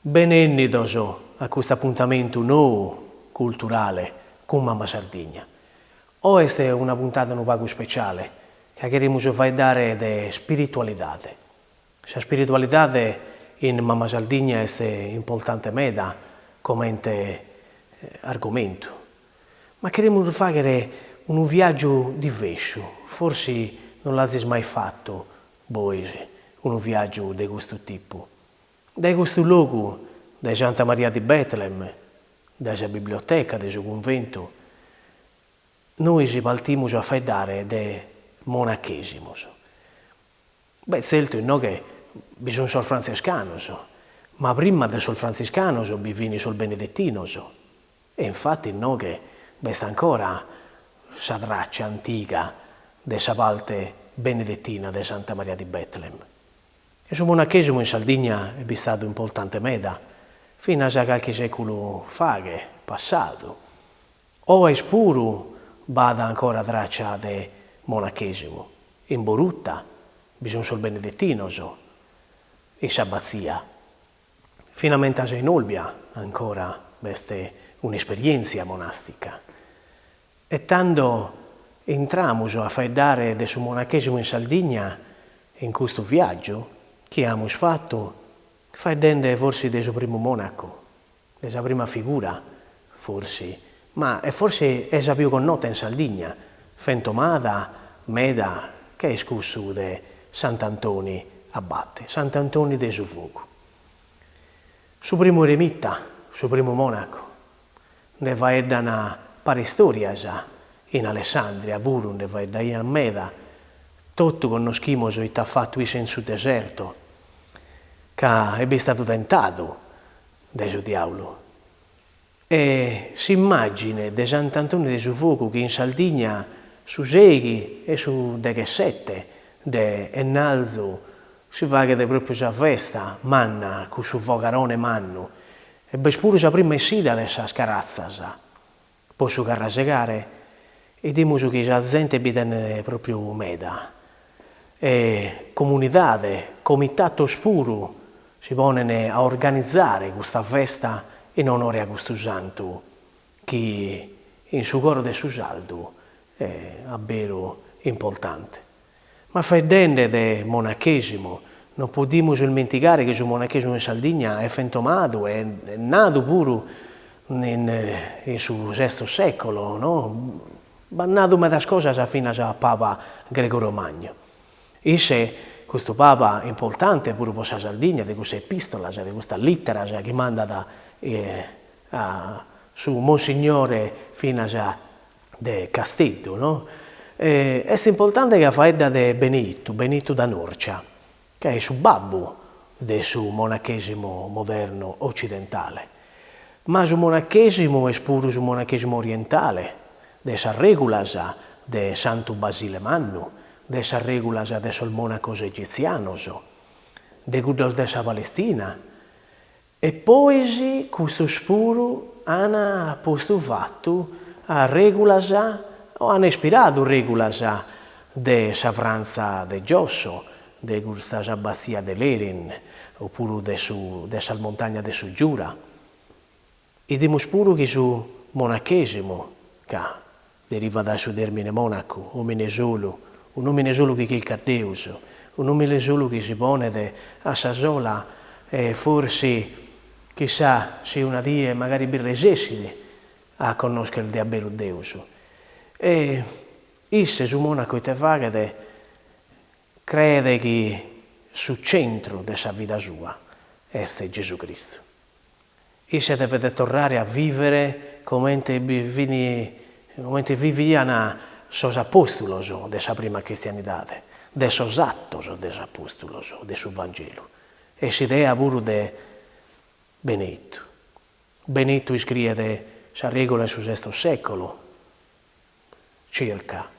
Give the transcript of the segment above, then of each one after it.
Benennidos a custu apuntamentu nou culturale cun Mama Sardigna. Oe est una puntada unu pagu ispeciale, ca cherimus faeddare de spiritualidade. Sa spiritualidade in Mama Sardigna est importante meda comente argomentu, ma cherimus fàghere unu viàgiu divesciu, forsi non l'azis mai fatu bois unu viàgiu de custu tipu. Dae custu logu, dae Santa Maria di Betlem, dae sa biblioteca de su cunventu, nois partimus a faeddare de monachèsimos. Beh, tzeltu inoghe bi sun sos frantziscanos, ma prima de sos frantziscanos bi fin sos benedettinos, e infatti inoghe b'est ancora sa traccia antiga de sa parte benedettina de Santa Maria di Betlem. E su monachesimu in Saldigna est bistadu importante meda, finas a calchi seculu faghe, passadu. Oe puru b'at ancora traccia de monachesimu, in Boruta bi sun sos benedettinos, in s'abbatzia. Finamentas in Olbia ancora b'est un'esperientzia monastica. E tando intramus a faeddare de su monachesimu in Saldigna in custu viàgiu chi amus fatu faeddende forsi de su primu monacu, de sa prima figura forsi, ma e forsi est sa pius connota in Saldigna, fentomada meda ca est cussu de Sant'Antoni Abate, Sant'Antoni de su Fogu. Su primu eremita, su primu monacu, Nde faeddan paristòrias, in Alessandria puru nde faeddaian meda, totu connoschimos ite at fatu isse in su desertu, ca est bistadu tentadu dae su diaulu. E s'immagine de Sant'Antoni de su Fogu chi in Saldigna su seighi e su deghessete de 'ennalzu si faghet propriu sa festa manna cun su fogarone mannu E b'est puru sa prima essida de sas caratzas po su carrasegare, 'idimus chi sa zente bi tenet propriu meda. E comunidade, comitatos puru si ponen a organizare custa festa in onore a custu santu chi in su coro de su sardu est abberu importante. Ma faeddende de monachesimu, non podimus ismentigare chi su monachesimu in Sardigna est fentomadu e est nadu puru in su sestu secolo, no? B'at nadu medas cosas finas Paba Gregorio Magno. Isse, custu Paba importante puru pro sa Sardigna, de cussas epistolas, de custas literas chi mandat a su Monsignore finas de Casteddu, no? Est importante ca faeddat de Beneitu, Beneitu da Norcia, ca est su babbu de su monachesimu modernu occidentale. Ma su monachesimu est puru su monachesimu orientale, de sas regulas de Santu Basile Mannu, de sas regulas de sos monacos egitzianos, de cuddos de sa Palestina, E pois custos puru an postu fatu a regulas o an ispiradu regulas de sa Frantza de giosso, de custas abbatzia de Lérins o puru de su de sas montagnas de su Giura. 'Idimus puru chi su monachesimu, ca Derivat dae su tèrmine mònacu, òmine solu, un'òmine solu chi chircat Deus, un'òmine solu chi si ponet a sa sola e forsi, chissà si una die magari bi resessit a connoscher de abberu Deus. E isse, su mònacu, ite faghet? Creet chi su centru de sa vida sua est Gesù Cristu. Isse devet torrare a vìvere comente bi fin, comente vivian sos apòstulos de sa prima cristianidade, de sos Atos de sos Apòstulos de su Vangelu. E s'idea puru de Beneitu. Beneitu iscriet sa règula in su sesto sèculu, circa.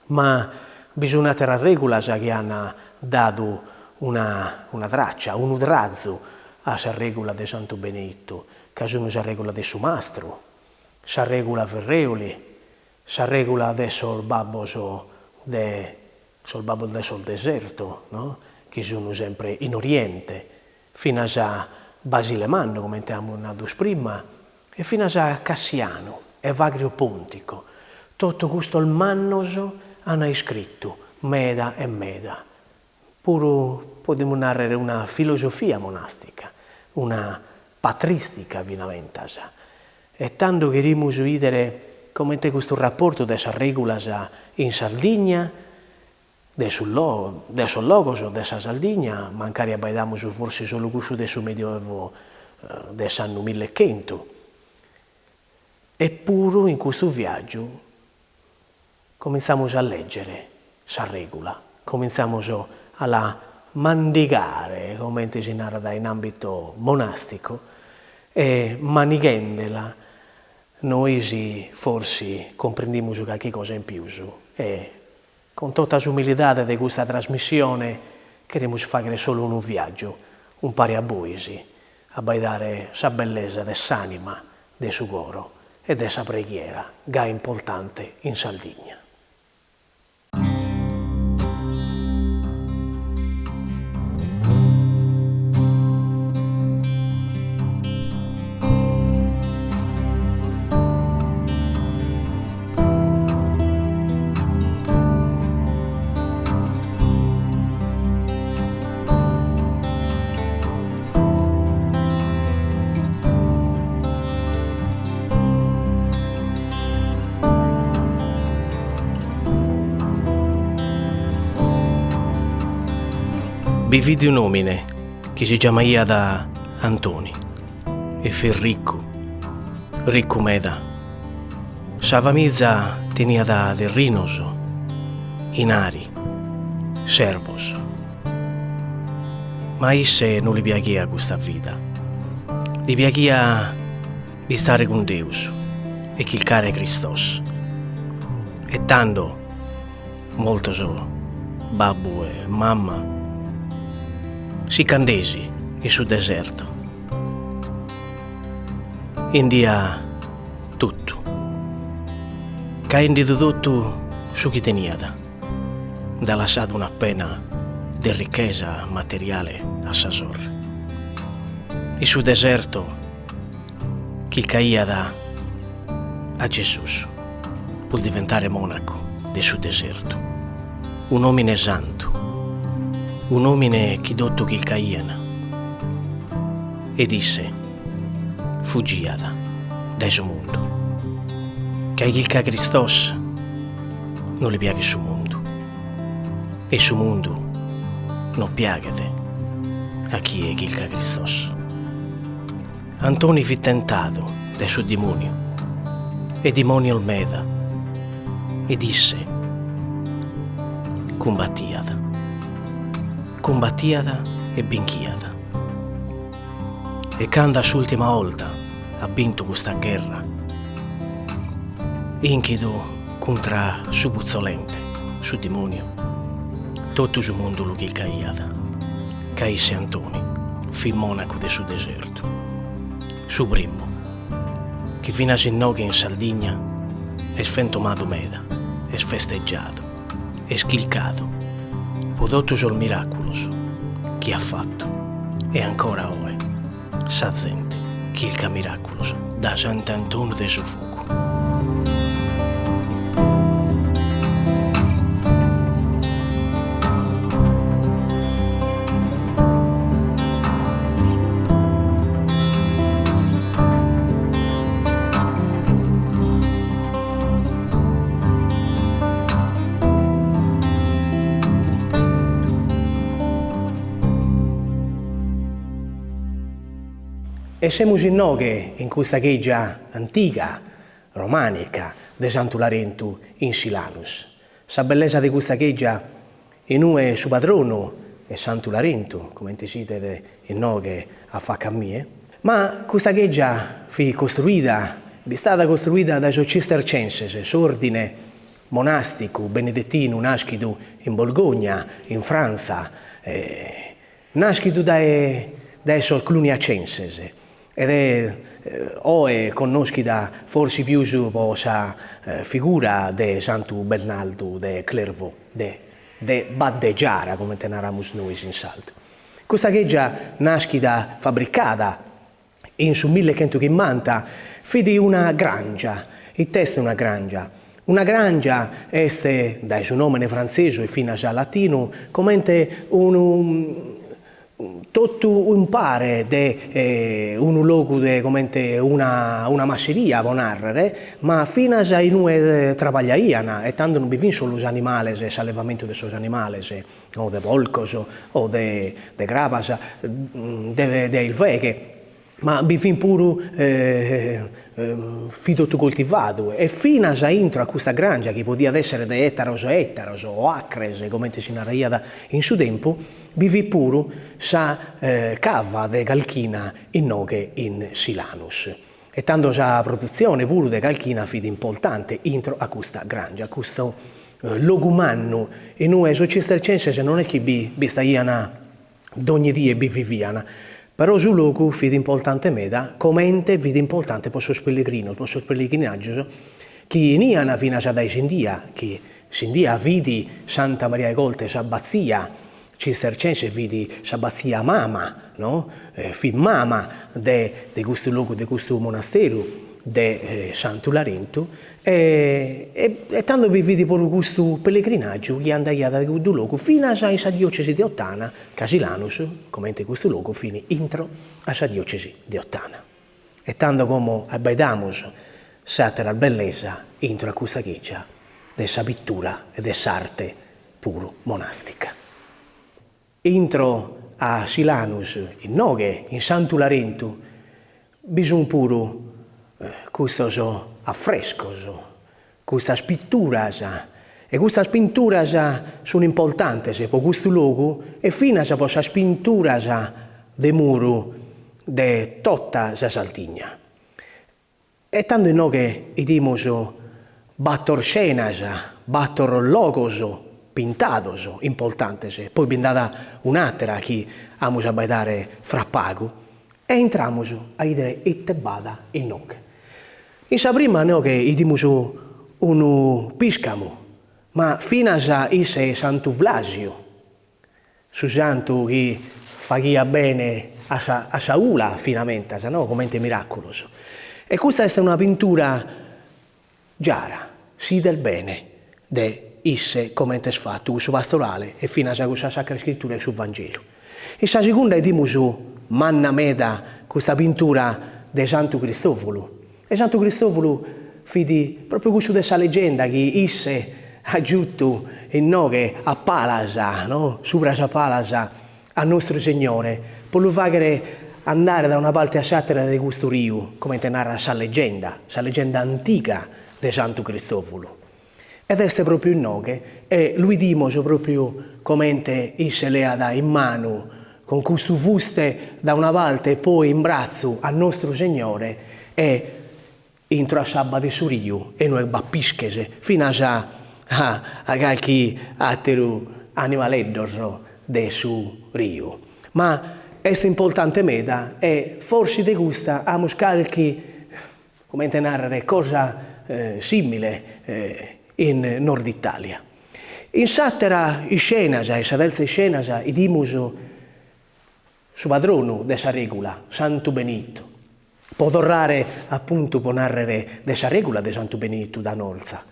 Ma bi sun àteras règulas chi an dadu una una traccia, unu trazu a sa règula de Santu Beneitu, ca sun sa règula de su mastru, sa règula Ferreoli, sa règula de sos babbos de sos babbos de sos desertos, no, chi sun sempre in Oriente, finas. Basile Mannu, comente amus nadu prima, e finas a Cassianu, Evagrio Pontico, totu custos mannos an iscritu meda e meda, puru podimus nàrrere una filosofia monàstica, una patrìstica finamentas. E tando cherimus 'ìdere comente custu raportu de sas règulas in Sardigna de su de sos logos de sa Sardigna, mancari abbaidamus forsis solu cussu de su Medioevo de s'annu millechentu. E puru in custu viàgiu comintzamus a lègere sa règula, comintzamus a la mandigare, comente si narat in àmbito monàsticu, e manighendela nois forsis cumprendimus carchi cosa in pius e Cun tota s'umilidade de custa trasmissione cherimus fàghere solu unu viàgiu umpare a bois, abbaidare sa bellesa de s'ànima, de su coro e de sa preghiera gai importante in Sardigna. Bi fit un'òmine chi si giamaiat Antoni e fit riccu, riccu meda. Sa famiza teniat terrinos, 'inari, servos. Ma a isse no li piaghiat custa vida. Li piaghiat bistare cun Deus e chircare Cristos. E tando, mortos babbu e mamma, si ch'andesi in su desertu. 'Endiat totu. Ca 'endidu totu su chi teniat, nd'at lassadu un'apena de richesa materiale a sa sorre. In su desertu chircaiat a Gesùs pro diventare monacu de su desertu, un'òmine santu, un'òmine chi totu chircaian, ed isse fugiat dae su mundu, ca chie chircat Cristos no li piaghet su mundu, e su mundu no piaghet a chie chircat Cristos. Antoni fit tentadu dae su dimoniu e dimonios meda ed isse cumbatiat, cumbatiat e binchiat. E cando a s'ultima 'olta at bintu custa gherra, 'inchidu cuntra su putzolente, su dimoniu, totu su mundu lu chircaiat, ca isse Antoni fit monacu de su desertu, su primu, chi finas inoghe in Sardigna est fentomadu meda, est festeggiadu, est chircadu pro totu sos miraculos chi at fatu e ancora oe sa zente chircat miraculos da Sant'Antoni de su Fogu. E semus inoghe in custa chègia antiga, romànica, de Santu Larentu in Silanus. Sa bellesa de custa chègia in ue su padronu est Santu Larentu, comente si 'idet inoghe a faca a mie. Ma custa chègia fit costruida, bistada costruida dae sos Cistercenses, s'òrdine monàsticu benedettinu nàschidu in Borgogna, in Frantza, Nàschidu dae dae sos Cluniacenses ed est oe connòschida forsi pius pro sa figura de Santu Bernardu de Clairvaux, de de Badde Giara, comente naramus nois in sardu. Custa chègia nàschida, fabricada in su millechentuchimbanta, fit una gràngia. It'est una gràngia? Una gràngia est, dae su nòmene frantzesu e finas latinu, comente unu Totu umpare de unu logu de comente una una masseria, pro nàrrere, ma finas in ue trabagliaian, e tando non bi fin solu sos animales e s'allevamentu de sos animales, o de polcos o de de crabas, de de 'irveghe Ma bi fin puru fit totu coltivadu e finas intro a custa gràngia chi podiat èssere de ètaros e ètaros o acres comente si naraiat in su tempu, bi fit puru sa cava de calchina inoghe in Silanus. E tando sa produtzione puru de calchina fit importante intro a custa gràngia, custu logu mannu in ue sos cistercenses non est chi bi b'istaian Dogni die bi vivian, però su logu fit importante meda, comente fit importante pro sos pellegrinos, pro sos pellegrinaggios chi 'enian finas dae Sindia, chi Sindia fit Santa Maria 'e Corte, s'abbatzia cistercense fit s'abbatzia mama, no, fit mama de de custu logu, de custu monasteru de Santu Larentu E e tando bi fit puru custu pellegrinàgiu chi andaiat dae cuddu logu finas in sa diòcesi de Ottana, ca Silanus, comente custu logu, fit intro a sa diòcesi de Ottana. E tando como abbaidamus s'àtera bellesa intro a custa chègia de sa pittura e de s'arte puru monàstica. Intro a Silanus, inoghe in Santu Larentu, bi sunt puru custos afrescos, custas pituras, e custas pinturas sunt importantes pro custu logu e finas pro sas pinturas de muru de tota sa Sardigna. E tando inoghe 'idimus bator scenas, bator logos pintados importantes, poi bi nd'at un'àtera chi amus a abbaidare fra pagu, e intramus a 'idere ite b'at inoghe. In sa prima inoghe 'idimus unu pìscamu, ma finas isse Santu Blasiu, Su santu chi faghiat bene a sa a sa 'ula finamentas, no, comente miràculos. E custa est una pintura giara, si 'idet bene de isse comente est fatu cussu pastorale e finas cun sa Sacra Iscritura e su Vangelu. In sa segunda 'idimus manna meda custa pintura de Santu Cristòvulu E Santu Cristòvulu fit pròpiu cussu de sa legenda chi isse at giutu inoghe a palas, no, subra sa palas a Nostru Segnore pro lu fàghere andare da una parte a s'àtera de custu riu, comente narat sa legenda, sa legenda antiga de Santu Cristòvulu. Ed est pròpiu inoghe e lu 'idimos pròpiu comente isse leat in manu cun custu fuste da una parte e poi in bratzu a Nostru Segnore e intro a s'abba de su riu e inue b'at pisches finas a a calchi àteru animaleddos de su riu. Ma est importante meda e forsi de custa amus calchi comente nàrrere, cosa sìmile in Nord Italia. In s'àtera iscenas, in sa tertza iscenas, 'idimus su padronu de sa règula, Santu Benitu, pro torrare apuntu pro nàrrere de sa règula de Santu Benitu da Nortza.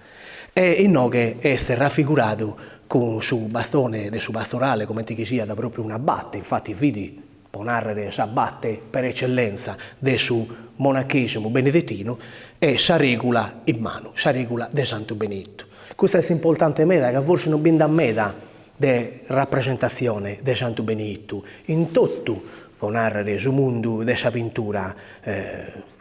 E inoghe est rafiguradu cun su bastone de su pastorale, comente chi siat pròpiu un'abate, infati fit pro nàrrere s'abate per eccellenza de su monachèsimu benedetinu, e sa règula in manu, sa règula de Santu Benitu. Custa est importante meda ca forsis non bi nd'at meda de rapresentatzione de Santu Benitu in totu, pro nàrrere, su mundu de sa pintura,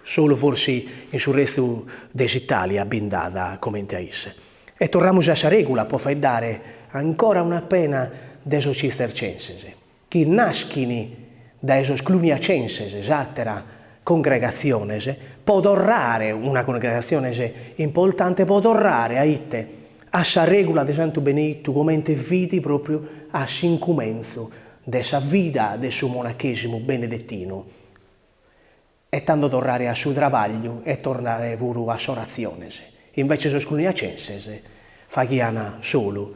solu forsis in su restu de s'Itàlia bi nd'at comente a isse. E torramus a sa règula pro faeddare ancora una pena de sos cistercenses. chi naschin dae sos cluniacenses, s'àtera congregatziones, po torrare, una congregatziones importante, po torrare a ite? A sa règula de Santu Beneitu comente fit pròpriu a s'incumentzu de sa vida de su monachèsimu benedetinu, e tando torrare a su trabagliu e torrare puru a s'oratziones. Invece sos cluniacenses faghian solu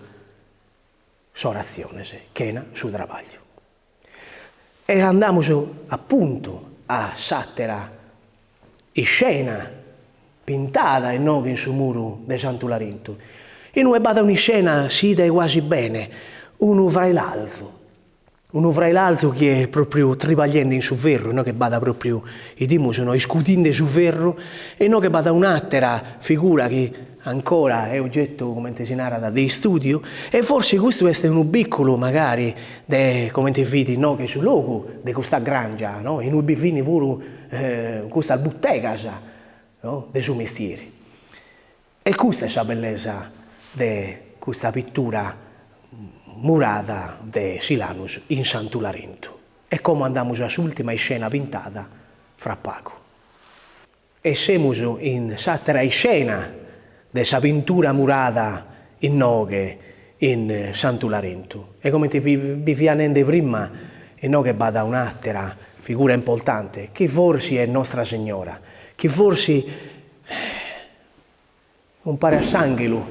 s'oratziones chena su trabagliu. E andamus apuntu a s'àtera iscena pintada inoghe in su muru de Santu Larentu, in ue b'at un'iscena, si 'idet guasi bene, unu frailalzu, unu frailalzu chi est propriu tribagliende in su ferru, inoghe b'at propriu, 'idimus no, iscudinde su ferru, e inoghe b'at un'àtera figura chi ancora est ogetu, comente si narat, de istùdiu, e forsi custu est unu bìculu magari de comente fit inoghe su logu de custa gràngia, no, in ue bi fin puru custas butegas, no, de su mestieri. E custa est sa bellesa de custa pitura murada de Silanus in Santu Larentu. E como andamus a s'ùltima iscena pintada fra pagu. E semus in s'àtera iscena de sa pintura murada inoghe in Santu Larentu. E comente bi fia nende prima, inoghe b'at un'àtera figura importante, chi forsi est Nostra Segnora, chi forsi umpare a s'ànghelu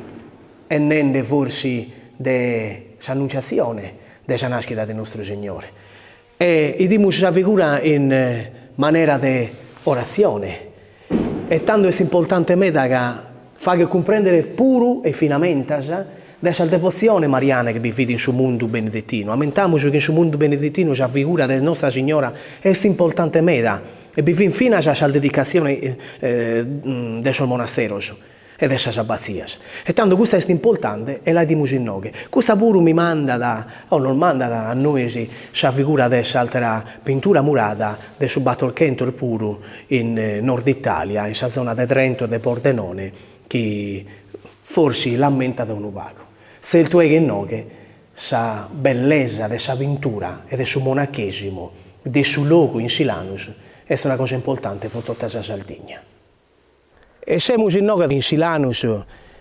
est nende forsi de s'annunciatzione de sa nàschida de Nostru Segnore. E 'idimus sa figura in manera de oratzione. E tando est importante meda ca faghet cumprèndere puru e finamentas de sa devotzione mariana chi bi fit in su mundu benedetinu. Ammentamus chi in su mundu benedetinu sa figura de Nostra Signora est importante meda e bi fin finas sas dedicatziones de sos monasteros e de sas abbatzias. E tando custa est importante e la 'idimus inoghe. Custa puru mi mandat, o nos mandat a nois sa figura de s'altera pintura murada de su Batorchentos puru in Nord Italia, in sa zona de Trento e de Pordenone, chi forsi l'ammentat unu pagu. Tzeltu est chi inoghe sa bellesa de sa pintura e de su monachesimu de su logu in Silanus est una cosa importante pro tota sa Sardigna. E semus inoghe in Silanus,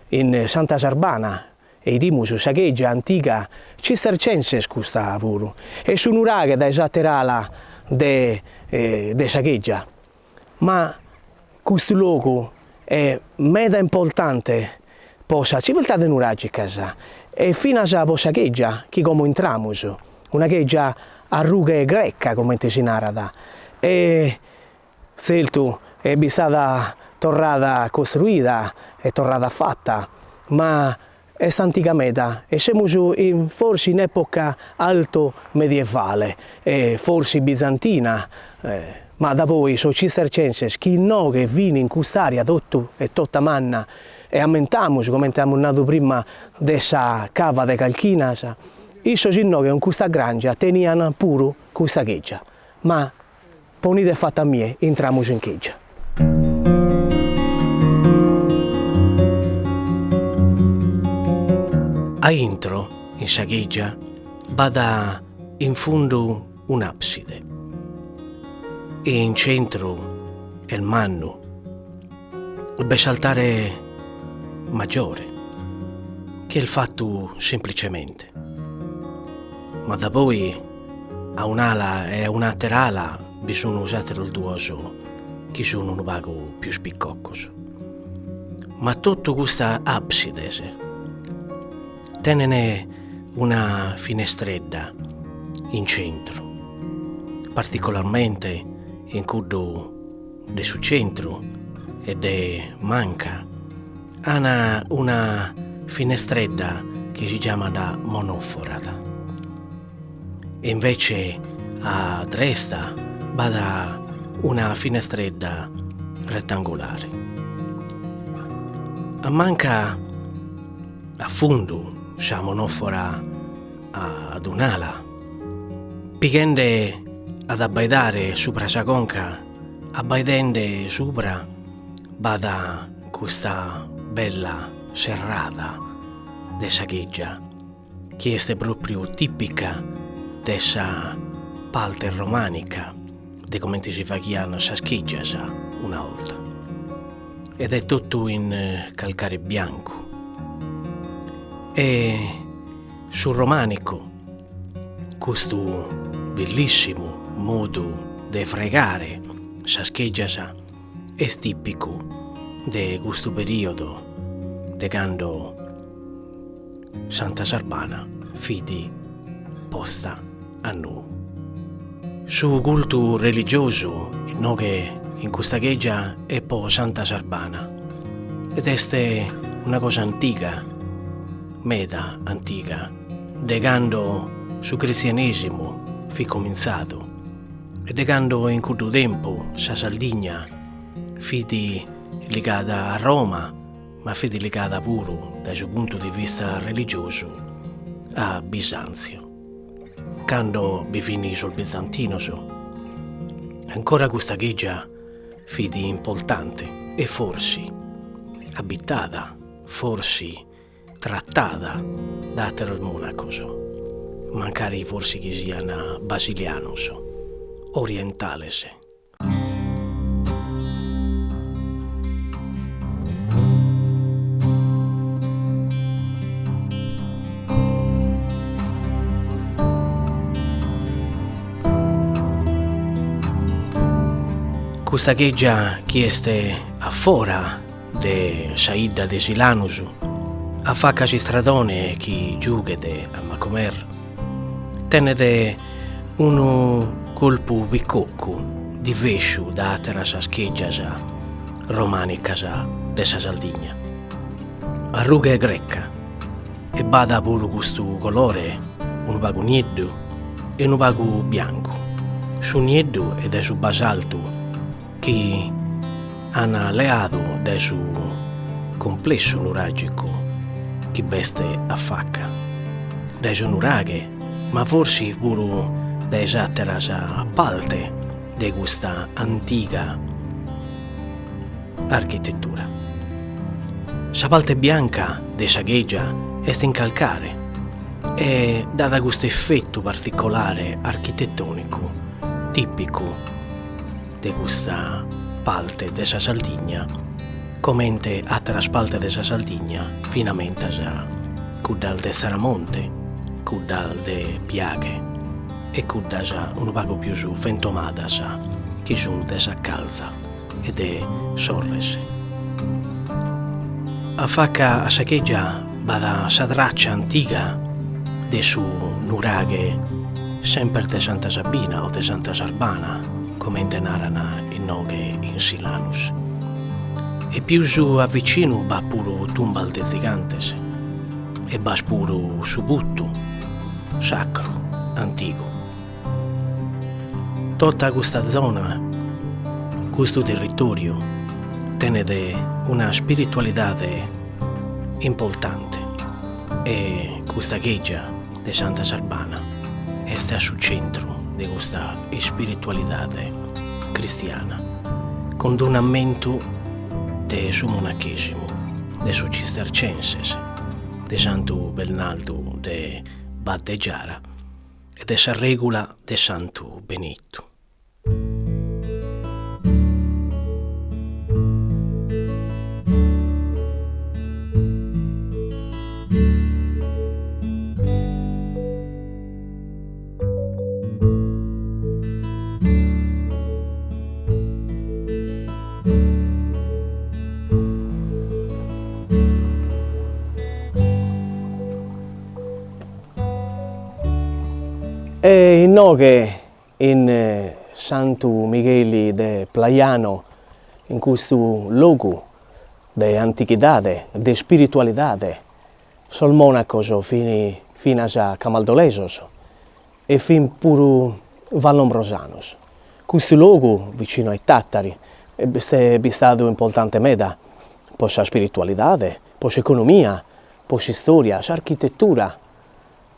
in Santa Sarbana, e 'idimus sa chègia antiga cistercense est custa puru, e su nuraghe dae s'àtera ala de de sa chègia. Ma custu logu est meda importante po sa civiltade nuràgicas e finas po sa chègia chi como intramus, una chègia a rughe greca comente si narat, e Tzeltu est bistada torrada costruida e torrada fata, ma est antiga meda e semus in forsi in epoca alto medievale e forsi bizantina, ma daboi sos cistercenses chi inoghe fin in cust'area totu e tota manna e ammentamus comente amus nadu prima de sa cava de Calchinas, issos inoghe cun custa grangia tenian puru custa chègia, ma Ponide fatu a mie, intramus in chègia. A intro, in sa chègia, b'at in fundu un'àbside e in centru est mannu, b'est s'altare maggiore, chi est fatu semplicemente, ma daboi A un'ala e a un'àtera ala bi sun àteros duos chi sun unu pagu pius picoccos. Ma totu custas àbsides tenen una finestredda in centru, particolarmente in cuddu de su centru e de manca an una finestredda chi si giamat monofora e invece a dresta b'at una finestredda retangolare. A manca a fundu sa monofora ad un'ala, pighende ad abbaidare subra sa conca, abbaidende subra b'at custa bella serrada de sa chègia chi est pròpriu tìpica de sa parte romànica de comente si faghian sas chègias una 'olta ed est totu in calcare biancu e su romànicu custu bellissimu modu de fraigare sas chègias est tìpicu de custu perìodu de cando Santa Sarbana fit posta a nou. Su cultu religiosu inoghe in custa chègia est po Santa Sarbana ed est una cosa antiga, meda antiga, de cando su cristianesimu fit comintzadu e de cando in cuddu tempu sa Sardigna fit ligada a Roma ma fit ligada puru dae su puntu de vista religiosu a Bisàntzio. Cando bi fin sos bizantinos, ancora custa chègia fit importante e forsi abitada, forsi tratada da àteros mònacos, mancari forsi chi sian basilianos orientales. Custa chègia chi est a fora de sa 'idda de Silanus, a faca a s'istradone chi giughet a Macomer, tenet unu colpu picoccu divesciu da àteras chègias romànicas de sa Sardigna. A rughe greca e b'at puru custu colore unu pagu nieddu e unu pagu biancu. Su nieddu est de su basaltu chi an leadu dae su cumplessu nuràgicu chi b'est a faca, dae su nuraghe, ma forsi puru dae is àteras parte de custa antiga architetura. Sa parte bianca de sa chègia est in calcare e dat custu efetu particolare architetònicu tìpicu de custa parte de sa Sardigna, comente àteras partes de sa Sardigna, finamentas cuddas de Tzaramonte, cuddas de Piaghe e cuddas unu pagu pius fentomadas chi sunt de Saccargia e de Sorres. A faca a sa chègia b'at sa traccia antiga de su nuraghe semper de Santa Sabina o de Santa Sarbana, comente naran inoghe in Silanus. E pius a vicinu b'at puru tumbas de zigantes e b'at puru su puttu sacru antigu. Tota custa zona, custu territoriu, tenet una spiritualidade importante e custa chègia de Santa Sarbana est a su centru de custa ispiritualidade cristiana, cun d'unu ammentu de su monachesimu de sos cistercenses de Santu Bernaldu de Badde Giara e de sa regula de Santu Benitu. E inoghe in Santu Migheli de Plaiano, in custu logu de antichidade, de ispiritualidade, sos monacos fin finas camaldolesos e fin puru vallombrosanos. Custu logu, vicinu a Tàtari, est bistadu importante meda po sa spiritualidade, po s'economia, po s'istòria, s'architetura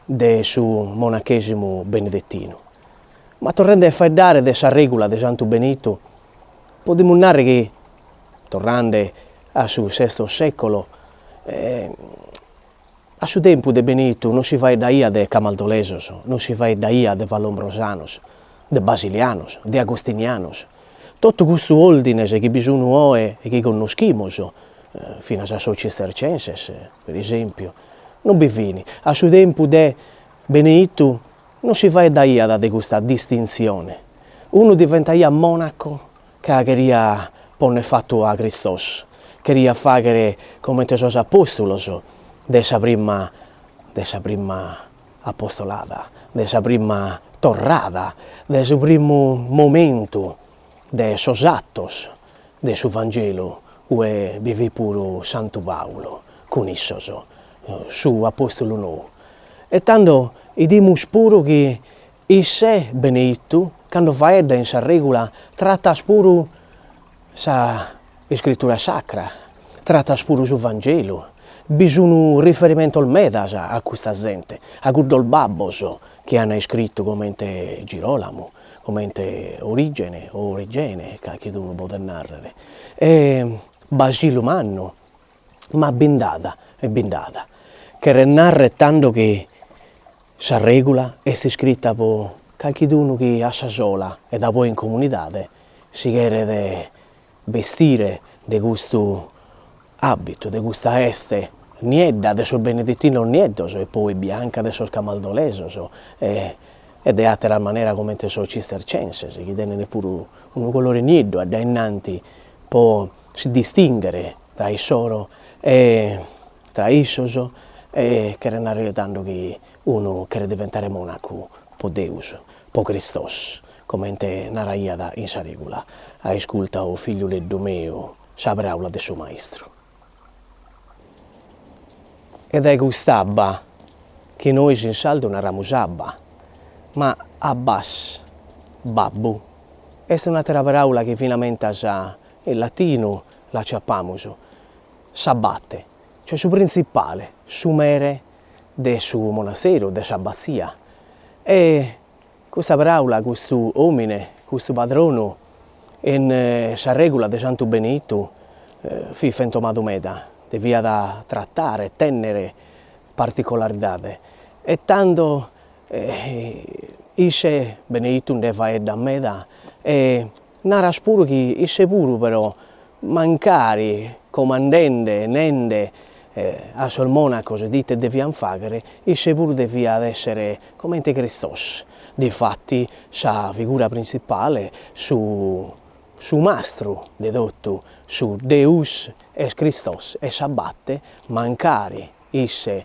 de su monachesimu benedettinu. Ma torrende a faeddare de sa règula de Santu Benitu, podimus narrer chi, torrende a su sesto sècolo, a su tempus de Benitu non si faeddaiat de camaldolesos, non si faeddaiat de vallombrosanos, de basilianos, de agostinianos. Totu custu òrdines chi bi sun oe e chi connoschimus, finas a sos cistercenses, per esèmpiu, non bi fin. A su tempus de Beneitu non si faeddaiat de custa distintzione. Unu diventaiat monaco ca cheriat ponner fatu a Cristos, cheriat fagher comente sos apostulos de sa prima de sa prima apostolada, de sa prima. torrada, de su primu momentu de sos Atos de su Vangelu ue bi fit puru Santu Paulu cun issos, su apostulu nou. E tando 'idimus puru chi isse, Beneitu, cando faeddat in sa regula tratat puru sa Iscritura Sacra, tratat puru su Vangelu, bi sun riferimentos medas a custa zente, a cuddos babbos chi an iscritu comente Girolamu, comente Origene o Origene, calchidunu podet narrer, e Basilu Mannu, ma bi nd'at e bi nd'at. Cheret narrer tando chi sa regula est iscrita po calchidunu chi a sa sola e dapoi in comunidade si cheret bestire de custu abitu, de custa 'este niedda de sos benedittinos nieddos e poi bianca de sos camaldolesos e e de àteras maneras comente sos cistercenses chi tenent puru unu colore nieddu a dae innanti po si distìnghere tra issoro e tra issos e cheret nàrrere tando chi unu cheret diventare monacu po Deus, po Cristos, comente naraiat in sa regula, aisculta o figliuleddu meu sa paraula de su maistru. E dae cust'abba, chi nois in sardu naramus abba, ma abbas, babbu, est un'àtera paraula chi finamentas in latinu l'aciapamus, s'abate, cioè su printzipale, su mere de su monasteru, de s'abbatzia. E custa paraula, custu omine, custu padronu, in sa regula de Santu Beneitu fit fentomadu meda, deviat tratare, tennere particolaridade e tando isse, Beneitu, nde faeddat meda e narat puru chi isse puru però mancari comandende e nende a sos monacos de ite deviant faghere, isse puru deviat essere comente Cristos, difati sa figura printzipale, su su mastru de totu, su Deus est Cristos e s'abate, mancari isse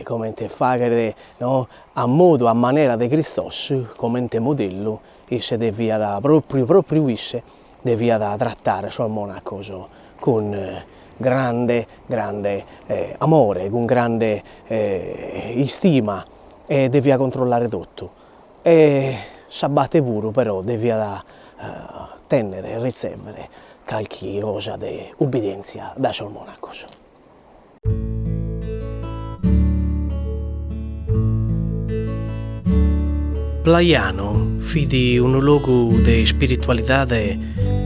comente faghet no a modu a manera de Cristos, comente modellu, isse deviat propriu propriu isse deviat trattare sos monacos cun grande grande amore, cun grande istima e deviat controllare totu e s'abate puru però deviat tennere e ritzevere calchi cosa de ubbidientzia dae sos monacos. Plaiano fit unu logu de ispiritualidade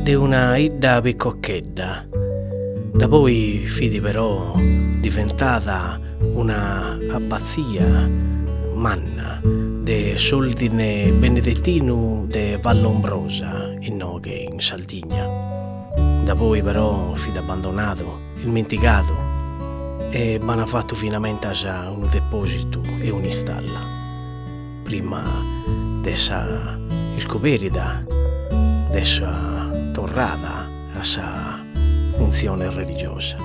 de una 'idda piccochedda, dapoi fit però diventada una abbatzia manna de s'ordine benedettinu de Vallombrosa inoghe in Saldigna. Dapoi però fit abbandonadu Ismentigadu e b'an fatu finamentas unu depositu e un'istalla, prima de sa iscoberida de sa torrada a sa funtzione religiosa.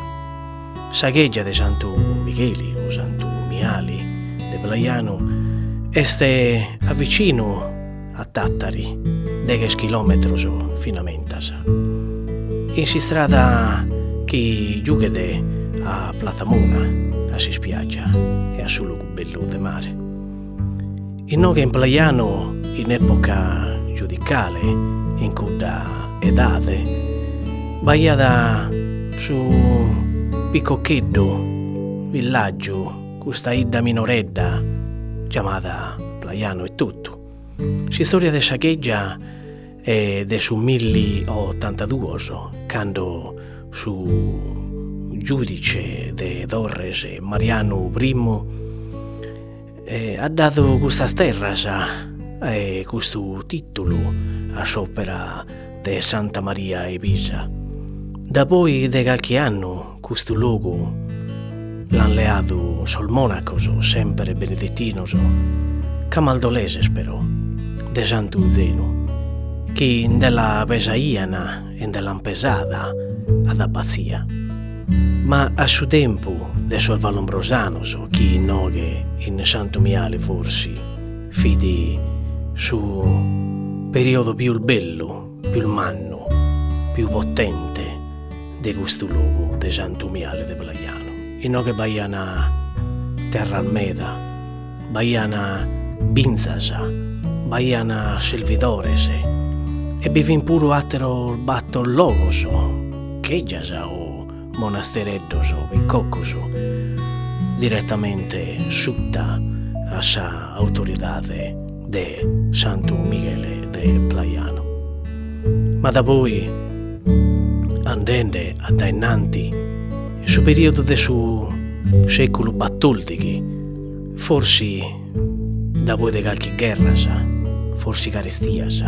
Sa cheja de Santu Micheli o Santu Miali de Plaianu est a vicinu a Tàtari, deghes chilòmetros finamentas, in s'istrada chi giughet a Platamona, a s'ispiàgia e a su logu bellu de mare. Inoghe in Plaiano, in època giudicale, in cudda edade, b'aiat su picocheddu villàgiu, custa 'idda minoredda giamada Plaiano etotu. S'istòria de sa chègia est de su milli otantaduos, cando su giudice de Torres Marianu Primu at dadu custas terras e custu tìtulu a s'òpera de Santa Maria 'e Pisa. Dapoi de calchi annu custu logu l'an leadu sos monacos, semper benedettinos, camaldoleses però, de Santu Zenu, chi nde la pesaian e nde l'an pesada ad abbatzia. Ma a su tempu de sos vallombrosanos, chi inoghe in Santu Miali forsi fit. su periodu pius bellu, pius mannu, pius potente de custu logu de Santu Miali de Plaiano. Inoghe b'aian terras meda, b'aian binzas, b'aian servidores e bi fin puru àteros bator logos, chejas o monastereddos picoccos direttamente sutta a sa autoridade de Santu Mighele de Plaiano. Ma daboi, andende a dae innanti, in su periodu de su seculu battordighi, forsi daboi de calchi gherras, forsi carestias,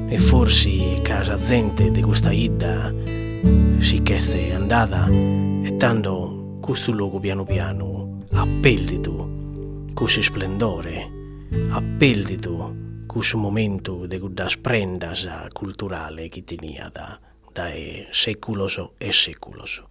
e forsi ca sa zente de custa 'idda si ch'est andada e tando custu logu pianu pianu at pèrdidu cussu isplendore, at pèrdidu cussu momentu de cuddas prendas culturale chi teniat dae sèculos e sèculos.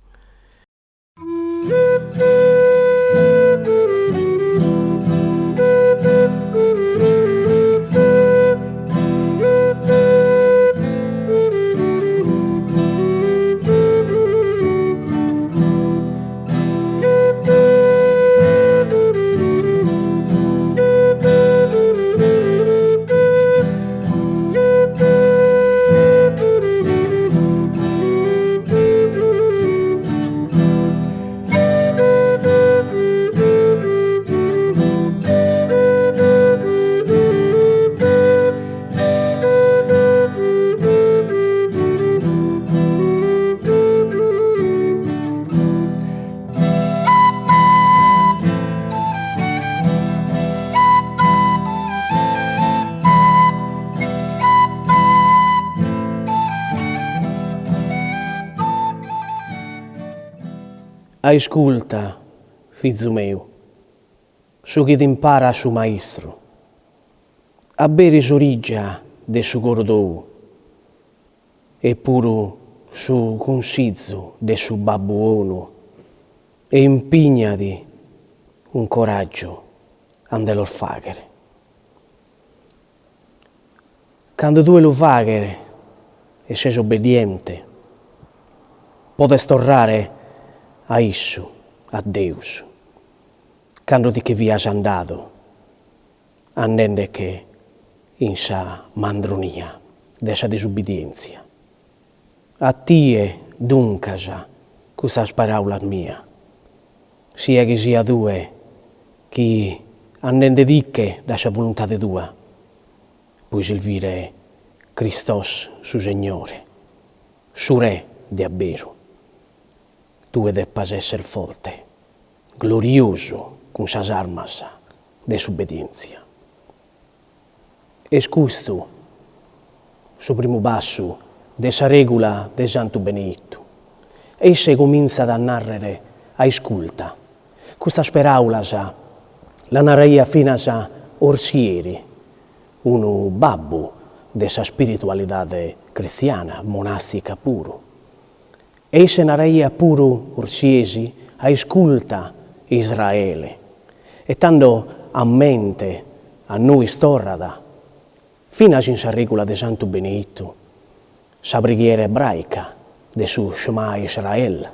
Aisculta, fizu meu, su chi t'imparat su maistru, aberi s'origgia de su coro tou e puru su cunsizu de su babbu 'onu e impignati cun coraggiu a nde los fagher. Cando tue lu faghes e ses obbediente, podes torrare a issu, a Deus, cando ti che fias andadu andende-che in sa mandronia de sa disubbidientzia. A tie, duncas, custas paraulas mia, sia chi sia tue chi andende-ti-che dae sa voluntade tua, puoi servire Cristos su Segnore, su Re de abberu. Tue depas esser forte, gloriosu cun sas armas de s'ubbedientzia. Est custu su primu passu de sa regula de Santu Beneitu. E isse comintzat a nàrrere aisculta. Custas peràulas la naraiat finas Orsieri, unu babbu de sa spiritualidade cristiana, monàstica puru. E isse naraiat puru, Orsiesi, aisculta, Israele. E tando a mente a nois torrat, finas in sa regula de Santu Beneitu, sa preghiera ebraica de su Shema Israel.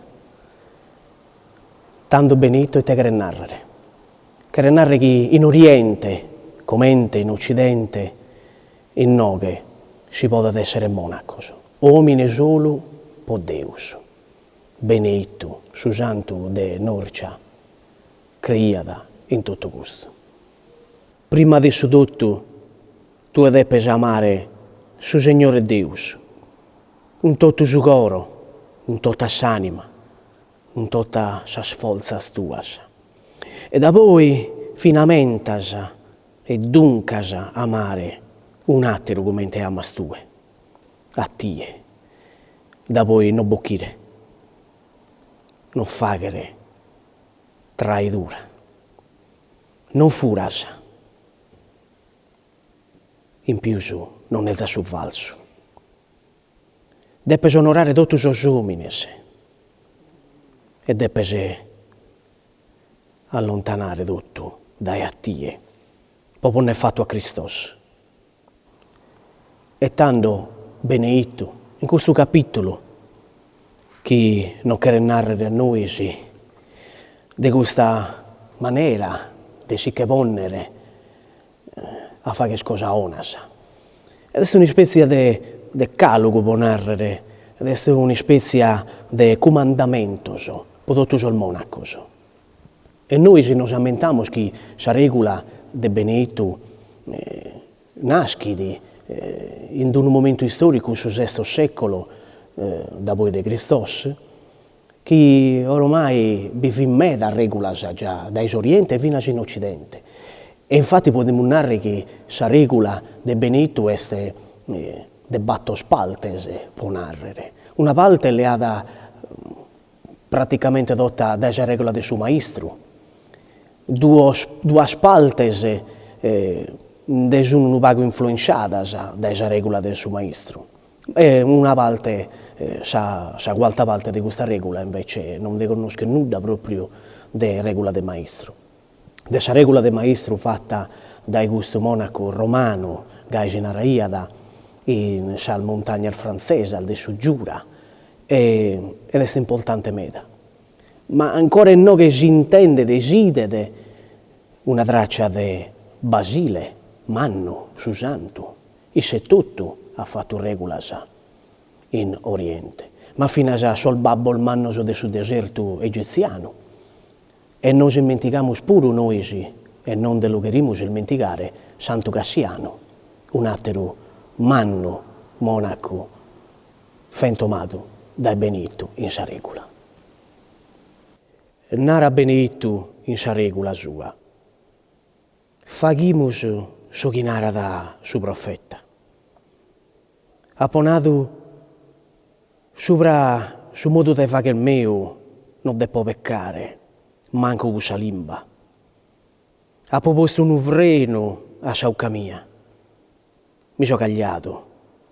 Tando Beneitu ite cheret nàrrere? Cheret nàrrere chi in Oriente, comente in Occidente, Inoghe si podet èssere mònacos, òmine solu po Deus. Beneitu su santu de Norcia creiat in totu custu. Prima de su totu tue depes amare su Segnore Deus cun totu su coro, cun tota s'ànima, cun tota sas fortzas tuas. E daboi finamentas E duncas amare un'àteru comente amas tue, a tie, daboi no bochire, no fàghere traidura, non furas, in pius non nelzas su falsu. Depes onorare totu sos òmines e depes allontanare totu dae a tie, po ponner fatu a Cristos. E tando Beneitu, in custu capìtulu, chi nos cheret nàrrere a nois de custa manera de si che pònnere a fagher cosas 'onas, ed est un'ispètzia de decàlogu, pro nàrrere, ed est un'ispètzia de cumandamentos pro totu sos mònacos. E nois nos ammentamus chi sa règula de Beneitu naschit in unu momentu istòricu, in su sesto sècolo daboi de Cristos, chi oromai bi fin meda règulas già dae s'Oriente e finas in Occidente. E infati podimus narrer chi sa règula de Beneitu est de bator partes, pro narrer. Una parte leada praticamente tota dae sa règula de su maistru, duos duas partes nde sun unu pagu influensciadas dae sa règula de su maistru e una parte, sa sa cuarta parte de custa règula invece non nde connoschet nudda pròpriu de règula de maistru. De sa règula de maistru fata dae custu mònacu romanu, gai si naraiat, in sas montagnas frantzesas de su Giura, e ed est importante meda. Ma ancora inoghe s'intendet e s'idet una traccia de Basile Mannu, su santu, isse etotu at fatu règulas in Oriente, ma finas sos babbos mannos de su desertu egitzianu. E nos ismentigamus puru nois, e non nde lu cherimus ismentigare, Santu Cassianu, un'àteru mannu mònacu fentomadu dae Benitu in sa règula. Narat Benitu in sa règula sua, Faghimus su chi narat su profeta. Apo nadu Subra su modu de fagher meu no depo peccare, mancu cun sa limba. Apo postu unu frenu a sa 'ucca mia. Mi so cagliadu,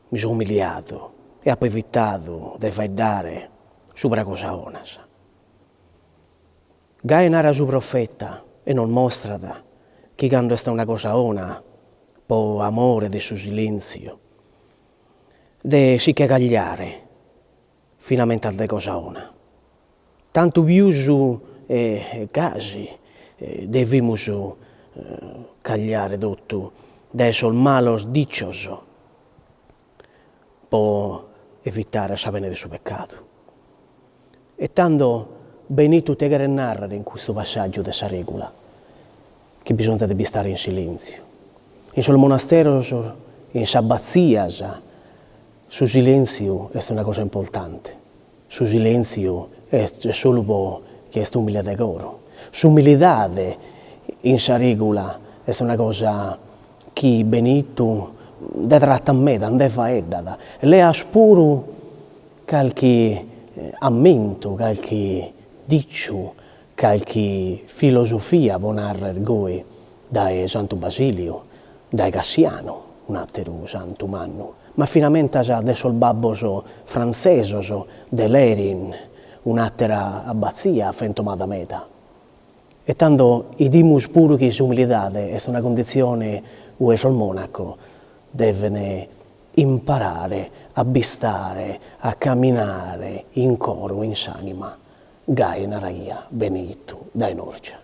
mi so umiliadu e apo evitadu de faeddare subra cosa 'onas. Gai narat su profeta e nos mostrat chi cando est una cosa 'ona, po amore de su silentziu, de si che cagliare finamentas de cosa 'ona. Tantu pius e gasi devimus cagliare totu dae sos malos dicios po evitare sa pena de su peccadu. E tando Benitu ite cheret nàrrere in custu passàgiu de sa règula, chi bisonzat de bistare in silèntziu. In sos monasteros, in sas abbatzias, su silèntziu est una cosa importante. Su silèntziu est solu po chie est ùmile de coro. S'umilidade in sa règula est una cosa chi Benitu nde tratat meda, nde faeddat. Leas puru Calchi ammentu, calchi diciu, calchi filosofia, po narrer goi, dae Santu Basiliu, dae Cassianu, un'ateru santu mannu, ma finamentas de sos babbos frantzesos de Lérins, un'atera abbatzia fentomada meda. E tando 'idimus puru chi s'umilidade est una conditzione ue sos monacos deven imparare a bistare, a caminare in coro e in s'anima, gai naraiat Beneitu dae Norcia.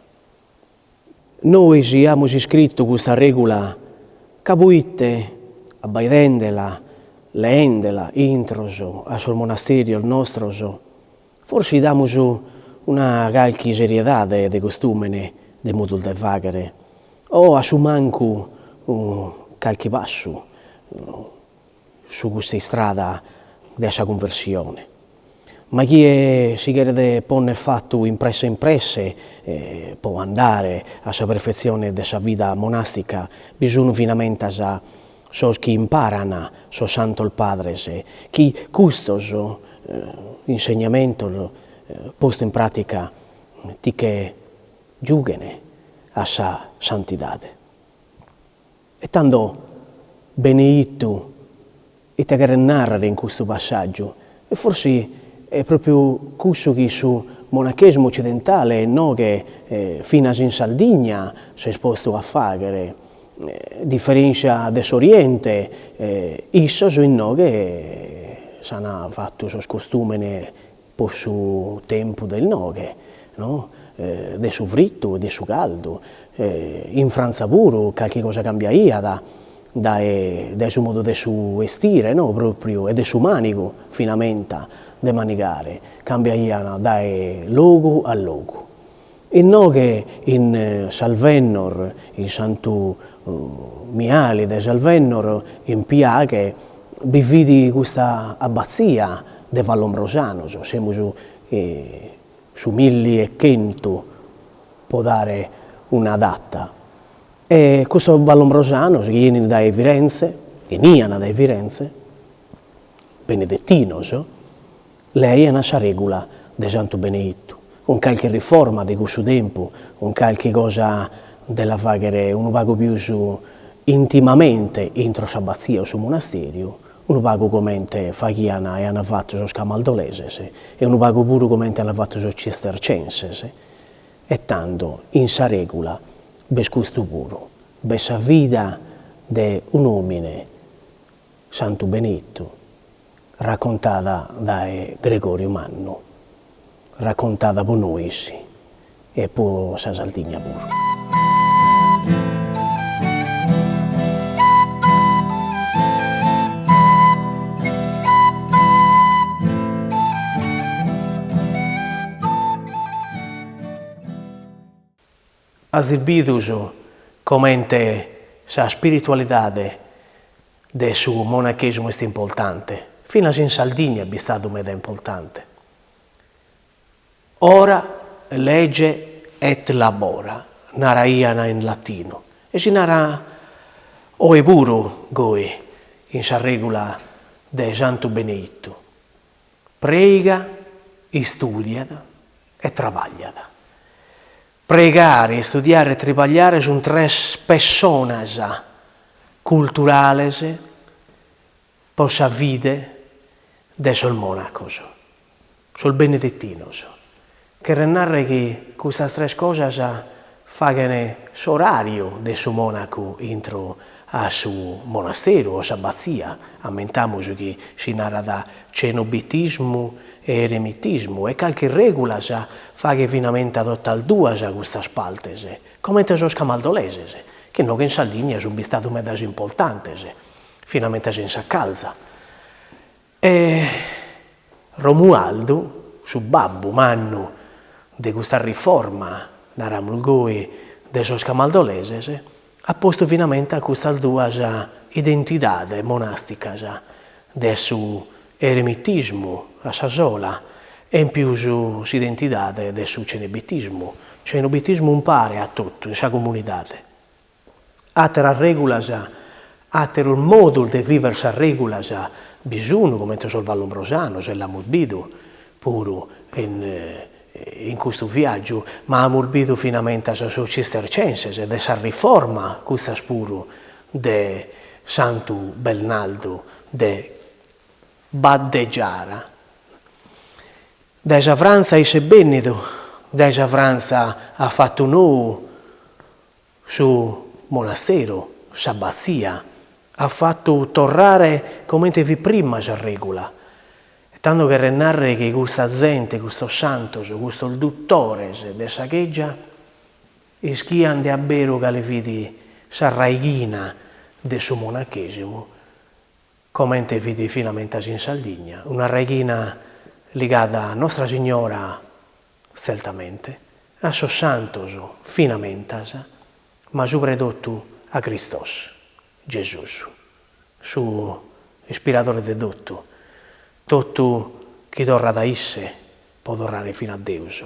Nois amus iscritu custa regula ca poite, abbaidendela, leendela intros a sos monasterios nostros, forsi damus una calchi seriedade de costùmene, de modos de fàghere, o a su mancu calchi passu su custa istrada de sa cunversione. Ma chie si cheret ponner fatu in presse in presse po andare a sa perfetzione de sa vida monastica bi sun finamentas sos chi imparan sos santos padres chi custos insegnamentos postu in pratica ti che giughen a sa santidade. E tando Beneitu ite cheret nàrrere in custu passàgiu? E forsi est pròpiu cussu chi su monachesmu ocidentale inoghe finas in Sardigna s'est postu a fàghere. Diferèntzia de s'Oriente, issos inoghe s'ant fatu sos costùmenes po su tempus de inoghe, no, de su fritu e de su caldu. In Frantza puru calchi cosa cambiaiat dae dae su modu de su 'estire, no, propriu, e de su manigu finamenta de manigare, cambiaian dae logu a logu. Inoghe in Salvennor, in Santu Miali de Salvennor, in Piaghe, bi fit custa abbatzia de Vallombrosanos, semus su milli e chentu po dare una data, e custos Vallombrosanos chi 'enin dae Firenze, 'enian dae Firenze, benedettinos, Leaian sa regula de Santu Beneitu, cun calchi riforma de cussu tempu, cun calchi cosa de la faghere unu pagu pius intimamente intro s'abbatzia o su monasteriu, unu pagu comente faghian e an fatu sos camaldoleses e unu pagu puru comente an fatu sos cistercenses. E tando in sa regula b'est custu puru, b'est sa vida de un'omine, Santu Beneitu, racontada dae Gregoriu Mannu, racontada po nois e po sa Sardigna puru. Azis bidu comente sa spiritualidade de su monachesimu est importante, finas in Sardigna est bistadu meda importante. Ora lege et labora, naraian in latinu, e si narat oe puru goi in sa regula de Santu Beneitu. Preiga, istudiat e trabagliat. Pregare, istudiare e tribagliare sunt tres pessonas culturales po sa fide de sos monacos, sos benedettinos. Cheret narrer chi custas tres cosas faghen s'orariu de su monacu intro a su monasteru o s'abbatzia, ammentamus chi si narat cenobitismu e eremitismu e calchi regulas faghet finamenta totas duas custas partes, comente sos camaldoleses, chi inoghe in Sardigna sun bistados medas importantes, finamentas in Sacalza. E Romualdu, su babbu mannu de custa riforma, naramus goi, de sos camaldoleses, at postu finamenta custas duas identidades monàsticas de su eremitismu a sa sola e in pius s'identidade de su cenobitismu, cenobitismu umpare a totu in sa comunidade. Àteras règulas, àteros modos de viver sas règulas bi sun, comente sos vallombrosanos, e l'amus bidu puru in in custu viàgiu, ma amus bidu finamentas sos cistercenses de sa riforma, custas puru de Santu Bernaldu de Badde Giara. Dae sa Frantza isse est bènnidu, dae sa Frantza at fatu nou Su monasteru, s'abbatzia, at fatu torrare comente fit prima sa regula. E tando cheret narrer chi custa zente, custos santos, custos dutores de sa chegia ischian de abberu cale fit sa raighina de su monachesimu, comente fit finamentas in Sardigna, una raighina ligada a Nostra Signora Tzeltamente, a sos santos finamentas, ma subra 'e totu a Cristos, Gesùs, su ispiradore de totu, totu chi torrat a isse po torrare fina a Deus.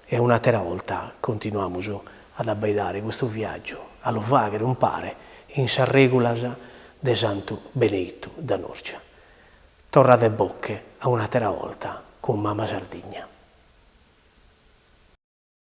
E un'àtera 'olta continuamus ad abbaidare custu viàgiu, a lu fàghere umpare in sas règulas de Santu Beneitu da Norcia. Torradeboche a un'àtera 'olta cun Mama Sardigna.